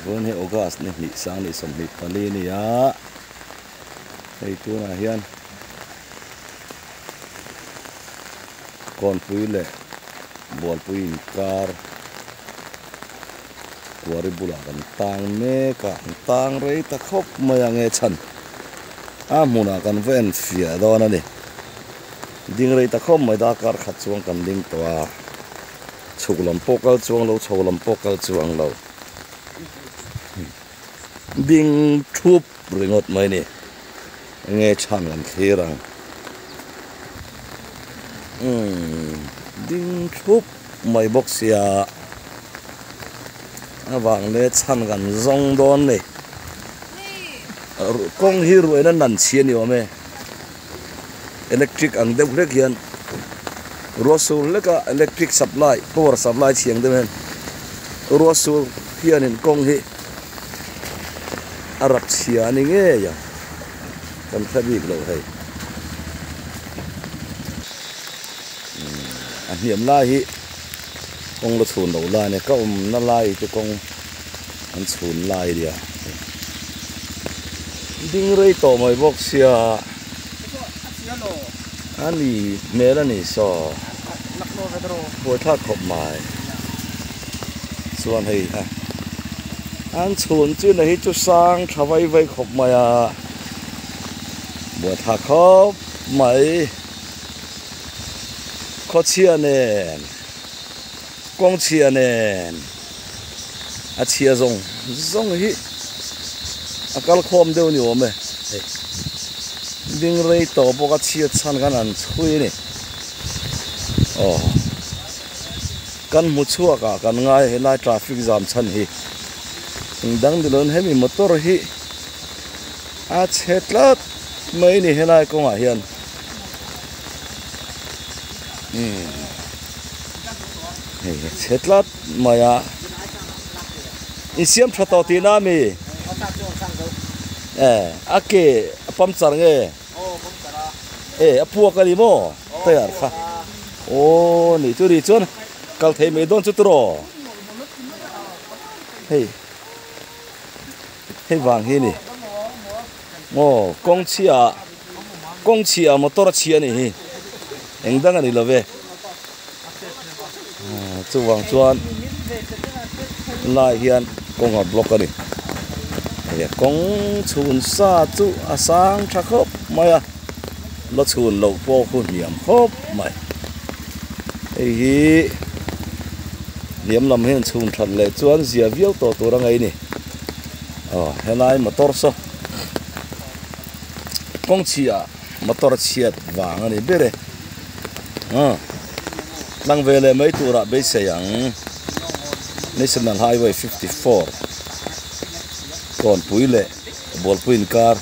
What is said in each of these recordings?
Vawiin hi August ni hnih 2024 a ni a, hei tunah hian Kawnpui leh Bualpui inkar Kuari bulah kan tang mek a, an tang rei ta khawp mai a nge chhan a hmunah kan va en fiah dawn a ni. Ding rei ta khawp mai darkar khat chuan kan ding tawh a, chhuk lam pawh kal chuang lo chho lam pawh kal chuang lo. Ding thup ringawt mai ni. Enge chhan kan thlir ang. Umm ding thup mai bawk sia avang leh chhan kan zawng dawn ni. Kawng hi ruaina nan chhi a ni awm e. Electric ang deuh hlek hian ruah sur hleka electric supply power supply chhi ang deuh hian ruah sur hianin kawng hi a rap chhia a ni ngei ang kan hre bik lo hei a hniam lai hi kawng la chhun loh lai a ni ka awmna lai te kawng an chhun lai a nia ding rei tawh mai bawk sia a ni hmel a ni saw buaithlak khawp mai chuan hei a an chhun chu na hi chu sang tha vai vai khawp mai a buaithlak khawp mai khawchhia nen kawngchhia nen. A chhia zawng zawng hi a kal khawm deuh ni awm e hei ding rei tawh bawk a chhiat chhan khan an chhui a ni aw kan hmu chhuak ah kan ngai helai traffic jam chhan hi eng dang ni loin hemi motor hi a chhe tlat mai a ni helai kawngah hian umm hei a chhe tlat. Mai a insiam tha tawh tihna a mi e a ke a puncture nge e a puak a ni maw tire kha aw nih chu ri chuan kal thei mai dawn chu tiraw hei hei vang hi ni aw kawng chhia kawng chhia motor a chhia a nih hi eng dang a ni lo ve. Chuvang chuan lai hian kawng a block a ni hei kawng chhun sa chu a sang tha khawp mai a la chhun loh pawh khu hniam khawp mai hei hi hniam lam hian chhun that leh chuan zia viau tawh tur a ngaih a ni aw helai motor saw kawng chhiah motor chhiat vang a ni ber e. Tlang ve leh mai turah beisei ang National Highway 54 Kawnpui leh Bualpui inkar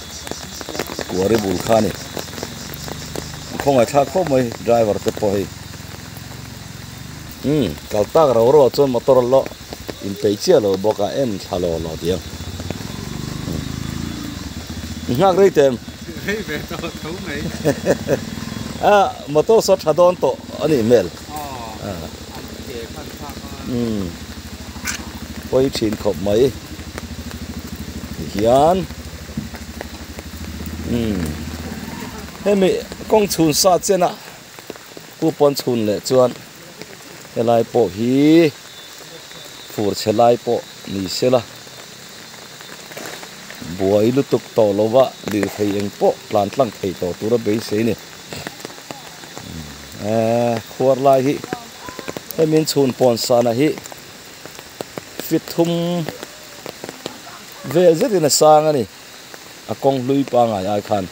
Kuari bul kha a ni. An khawngaihthlak khawp mai driver te pawh hei. Umm kal tak rau rau ah chuan motor a lawh inpeih chiah lo bawk a en thla lo lo tih ang. Nghak rei teh em? Rei ve tawh tho mai. A motor saw tha dawn tawh a nih hmel. Aw an ke khan thlak a. Umm pawi thin khawp mai tihian umm hemi kawng chhun sa chen a coupon chhun leh chuan helai pawh hi fur chhe lai pawh ni sela. Buai lutuk tawh lo va lirthei eng pawh tlan tlang thei tawh tura beisei a ni. Eee khuar lai hi hemi in chhun pawn sana hi feet thum vel zetin a sang a ni a kawng hlui pangai ai khan.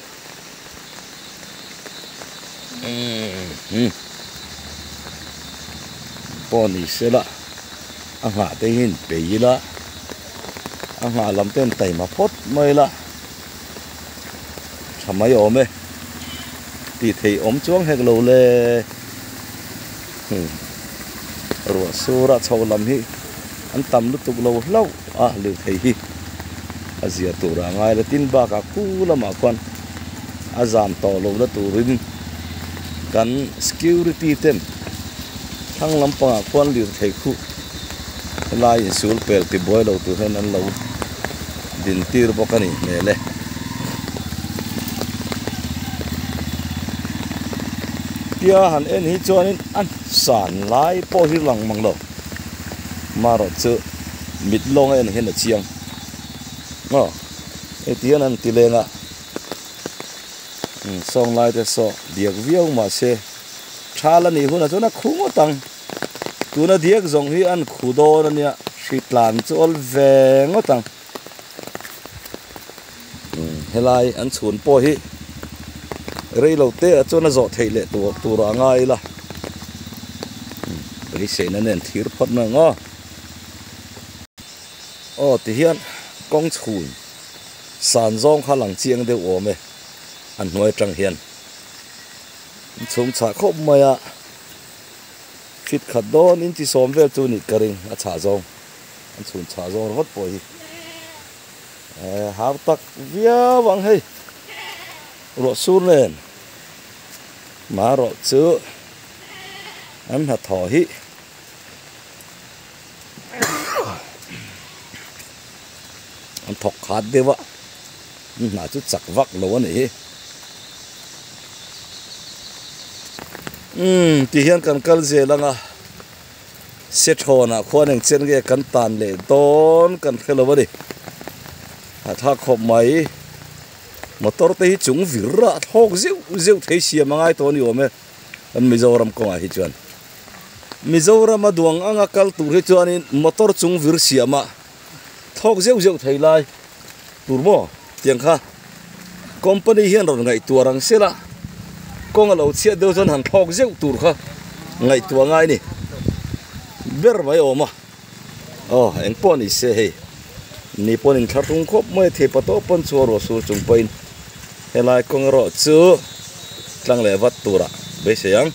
Umm pawh ni sela a nghah te hi in peih ila a nghah lam te in taima phawt mai ila tha mai awm e tih theih awm chuang hek lo le ruah sur a chho lam hi an tam lutuk lo hlauh a lirthei hi a zia tur ah ngai la tin bakah khu lamah khuan a zam tawh lo na turin kan security ten thlang lampangah khuan lirthei khuh. Helai insul pel tibuai lo tur hian an lo din tir bawk a nih hmel e. Tia han en hi chuanin a san lai pawh hi lang mang lo. Marawh chu mit lawng a en hian a chiang. Aw heti hian an ti leng a. Sawng lai te saw diak viau mahse tha la nih hunah chuan a khu ngawt ang. Tuna diak zawng hi an khu dawn a nia, hri tlan chu awl ve ngawt ang. Helai an chhun pawh hi rei lo te ah chuan a zawh theih leh tur tur ah a ngai ila. Beiseina nen thir phawt mai ang aw. Aw tihian kawng chhun san zawng kha lang chiang deuh awm e an hnuai atang hian. Chhung chhah khawp mai a. Fit khat dawn in chi sawm vel chu nih ka ring a chhah zawng an chhun chhah zawng ringawt pawh hi eh har tak viau ang hei ruah sur nen marawh chu an hnathawh hi an thawk khat deuh a an hna chu chak vak lo a nih hi. Umm ti hian kan kal zel ang a Sethawnah khuan eng chen nge kan tan leh dawn kan hre lo a ni hahthlak khawp mai motor te hi chung vir a thlawk zeuh zeuh thei siam a ngai tawh a ni awm e kan Mizoram kawngah hi chuan Mizoram a duang anga kal tur hi chuanin motor chung vir siam a thlawk zeuh zeuh thei lai tur maw tiang kha company hian rawn ngaihtuah rang sela kawng a lo chhiat deuh chuan han thlawk zeuh tur kha ngaihtuah ngai a ni ber mai awm a aw eng pawh ni se hei ni pawn in thlahrung khawp mai a thei pa tawp pawn chu a ruah sur chung pawhin helai kawng erawh chu tlang leh vat turah beisei ang.